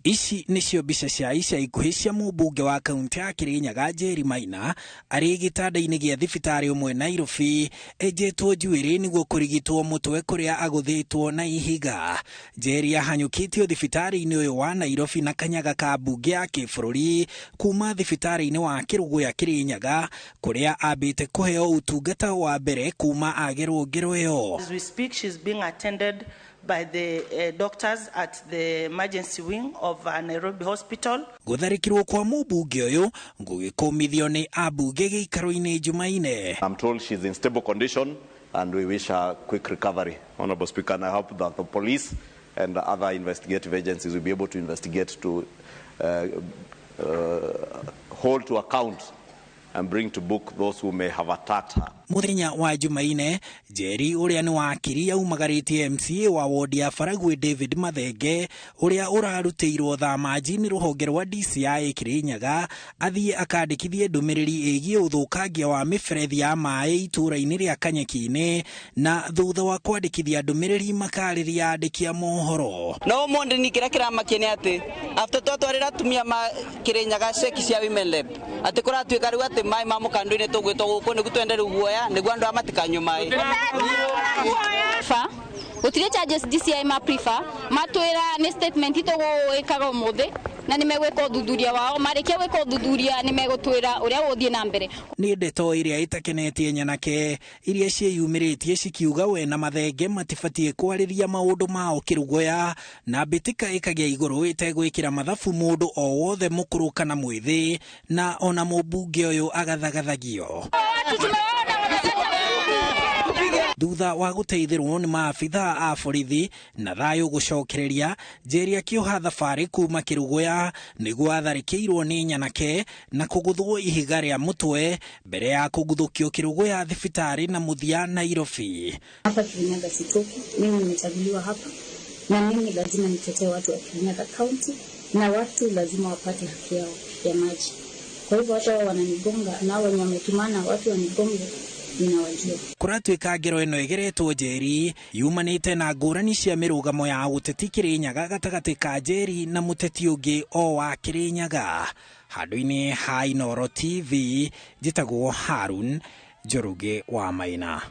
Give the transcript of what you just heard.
Ici nĩcio mbica cia ica ikuhĩ cia mũmbunge wa kaunti ya Kirinyaga Njeri Maina arĩ gĩtanda-inĩ gĩa thibitarĩ ũmwe Nairobi enjetwo njuĩrĩ nĩguo kũrigitwo mũtwe kũrĩa agũthĩtwo na ihiga. Njeri ahanyũkĩtio thibitarĩ-inĩ ũyũ wa Nairobi na kanyaga ka mbunge ya kĩbũrũri kuma thibitarĩ-inĩ wa Kĩrũgũya Kirinyaga kũrĩa ambĩte kũheo ũtungata wa mbere kuma agerwo ngero ĩyo. As we speak, she's being attended by the doctors at the emergency wing of Nairobi Hospital. Gũtharĩkĩrwo kwa mũmbunge ũyũ gũgĩkũmithio nĩ ambunge gĩikaro-inĩ Jumaine. I'm told she's in stable condition and we wish her quick recovery. Honorable Speaker, and I hope that the police and other investigative agencies will be able to investigate to hold to account and bring to book those who may have attacked her. Mũthenya wa Jumaine, Njeri ũrĩa nĩ wakiri aumagarĩtie MCA wa wodi ya Baragwi David Mathenge ũrĩa ũrarutĩirwo thamaji nĩ rũhonge rwa DCI Kirinyaga athiĩ akandĩkithie ndũmĩrĩri ĩgiĩ ũthũkangia wa mĩberethi ya maĩ itũũra-inĩ rĩa Kanyeki-inĩ, na thutha wa kwandĩkithia ndũmĩrĩri makarĩria andĩki a mohoro. No ũmũthĩ ni kĩrĩa kĩramakia nĩ atĩ after twatwarĩra atumia ma Kirinyaga ceki cia Women Rep atĩ kũratuĩka rĩu atĩ maĩ ma mũkando-inĩ tũgwĩtwo gũkũ nĩguo twende rĩu guoya nĩguo andũ aya matikanyue maĩ. Gũtirĩ charges DCI ma prefer matwĩra nĩ statement tũgwĩkaga ũmũthĩ na nĩ megwĩka ũthuthuria wao, marĩkia gwĩka ũthuthuria nĩ megũtwĩra ũrĩa gũthiĩ na mbere. Nĩ ndeto ĩrĩa ĩtakenetie nyanake iria ciĩyumĩrĩtie cikiuga we na Mathenge matibatiĩ kwarĩria maũndũ mao kĩrũgũya, na mbĩtĩka ĩkagĩa igũrũ ĩtegwĩkĩra mathabu mũndũ o wothe mũkũrũ kana mwĩthĩ, na ona mũmbunge ũyũ agathagathagio. Thutha wa gũteithĩrwo nĩ maabitha a borithi na thayũ gũcokereria, Njeri akĩoha thabarĩ kuma Kĩrũgũya nĩguo atharĩkĩirwo nĩ nyanake na kũgũthwo ihiga rĩa mũtwe mbere ya kũguthũkio Kĩrũgũya thibitarĩ na mũthia Nairobi. Hapa Kirinyaga sitoki, mimi nimechaguliwa hapa na mimi lazima nitetee watu wa Kirinyaga County na watu lazima wapate haki yao ya maji. Kwa hivyo hata wao wananigonga na wenye wametumana watu wanigonge ninawajua. Kũratuĩka ngero ĩno ĩgeretwo Njeri yumanĩte na ngũrani cia mĩrũgamo ya ũteti Kĩrĩnyaga gatagatĩ ka Njeri na mũteti ũngĩ o wa Kĩrĩnyaga. Handũ-inĩ ha Inooro TV njĩtagwo Harun Njoroge wa Maina.